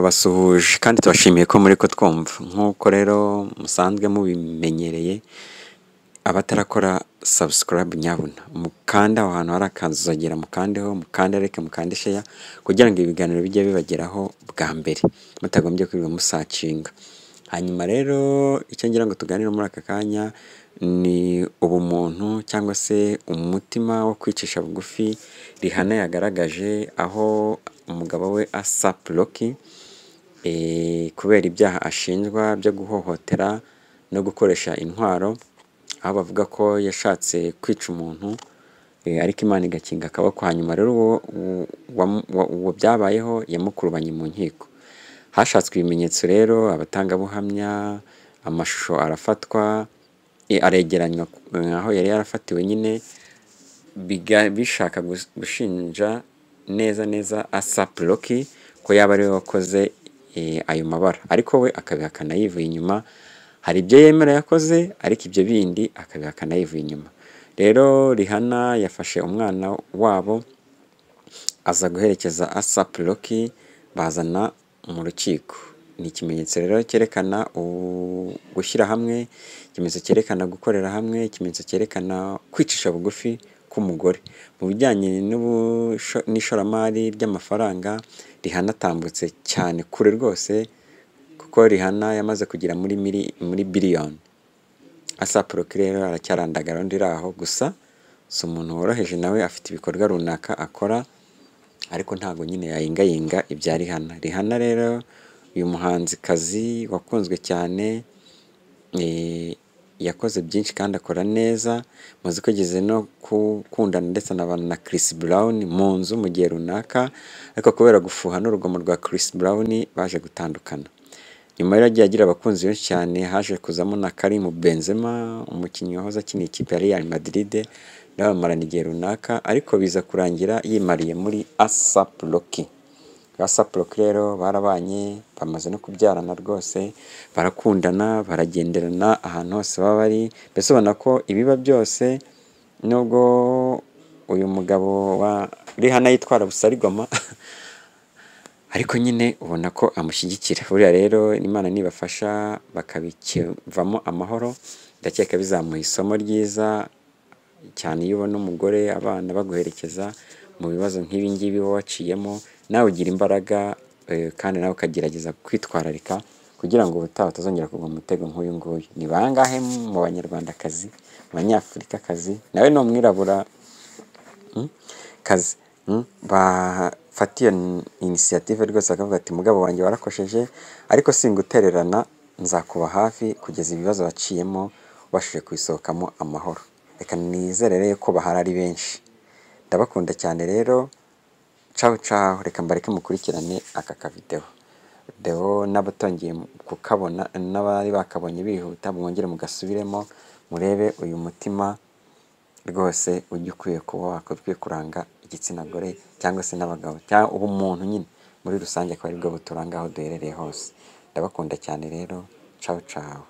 Turabasuhuje kandi tubashimiye ko muri kutwumva, nk'uko rero musanzwe mubimenyereye, abatarakora subscribe nyabuna mukande aho hantu hari akazogera, mukandeho, mukande like, mukande share, kugira ngo ibiganiro bijye bibageraho bwa mbere mutagombye kwirirwa musearchinga. Hanyuma rero icyo ngira ngo tuganire muri aka kanya ni ubumuntu cyangwa se umutima wo kwicisha bugufi Rihanna yagaragaje, aho umugabo we ASAP Rocky, kubera ibyaha ashinjwa byo guhohotera no gukoresha intwaro, aho bavuga ko yashatse kwica umuntu ariko Imana igakinga akaboko. Hanyuma rero uwo byabayeho yamukurubanye mu nkiko, hashatswe ibimenyetso rero, abatangabuhamya, amashusho arafatwa, aregeranywa aho yari yarafatiwe nyine, bishaka gushinja neza neza ASAP Rocky ko yaba ariwe wakoze ayo mabara, ariko we akabihakana yivuye inyuma. Hari ibyo yemera yakoze, ariko ibyo bindi akabihakana yivuye inyuma. Rero Rihanna yafashe umwana wabo aza guherekeza ASAP Rocky, bazana mu rukiko. Ni ikimenyetso rero cyerekana gushyira hamwe, ikimenyetso cyerekana gukorera hamwe, ikimenyetso cyerekana kwicisha bugufi k'umugore. Mu bijyanye n'ishoramari ry'amafaranga, Rihanna atambutse cyane kure rwose, kuko Rihanna yamaze kugera muri biliyoni. ASAP Rocky rero aracyarandagara undi uri aho, gusa si umuntu woroheje, nawe afite ibikorwa runaka akora, ariko ntabwo nyine yayingayinga ibya Rihanna. Rihanna rero, uyu muhanzikazi wakunzwe cyane, yakoze byinshi kandi akora neza, muzi ko yigeze no gukundana ndetse anabana na Chris Brown mu nzu mu gihe runaka, ariko kubera gufuha n'urugomo rwa Chris Brown baje gutandukana. Nyuma rero yagiye agira abakunzi benshi cyane, haje kuzamo na Karim Benzema, umukinnyi wahoze akina ikipe ya Real Madrid, nawe bamarana igihe runaka, ariko biza kurangira yimariye muri ASAP Rocky. ASAP Rocky rero barabanye, bamaze no kubyarana rwose, barakundana, baragenderana ahantu hose baba bari, mbese ubona ko ibiba byose, nubwo uyu mugabo wa Rihanna yitwara busarigoma, ariko nyine ubona ko amushyigikira. Buriya rero Imana nibafasha bakabikivamo amahoro, ndakeka bizamuha isomo ryiza cyane. Iyo ubona umugore, abana baguherekeza mu bibazo nk'ibi ngibi uba waciyemo, nawe ugira imbaraga kandi nawe ukagerageza kwitwararika kugira ngo ubutaha utazongera kugwa mu mutego nk'uyu nguyu. Ni bangahe mu Banyarwandakazi, mu Banyafurikakazi, nawe ni umwirabura kazi, bafata iyo initiative rwose bakavuga ati: "Mugabo wanjye, warakosheje, ariko singutererana, nzakuba hafi kugeza ibibazo waciyemo ubashije kubisohokamo amahoro." Reka nizere rero ko bahari ari benshi. Ndabakunda cyane rero, cawu cawu. Reka mbareke mukurikirane aka kavideo. Deo n'abatongeye kukabona n'abari bakabonye bihuta, mwongere mugasubiremo, murebe uyu mutima rwose ujya ukwiye kuba wakwiye kuranga igitsina gore cyangwa se n'abagabo, cyangwa ubumuntu nyine muri rusange, akaba aribwo buturanga aho duherereye hose. Ndabakunda cyane rero, cawu cawu.